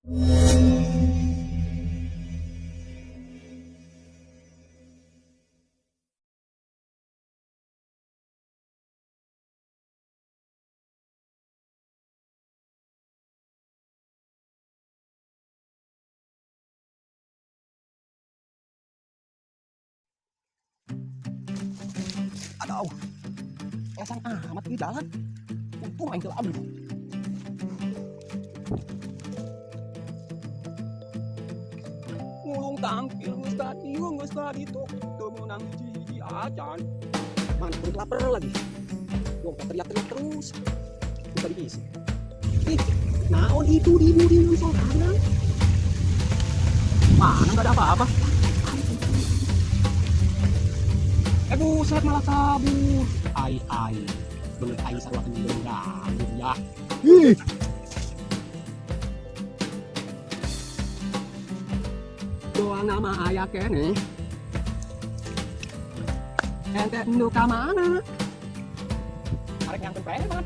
Aduh, esang amat di jalan. Untung aing teu ambil. Ngulung tangkil geus ka dieu, geus ka ditu, teu meunang hiji-hiji acan. Mana perut lapar lagi. Lompat teriak-teriak terus. Bisa diisi. Ih, naon itu di budingan sorangan? Mana nggak ada apa-apa. Eh, buset, malah kabur. Ai ai. Bener aing sarua ganggu ya. Ih. Doa nama aya keneh. Ente nu ka mana? Arek nyangkeun preman.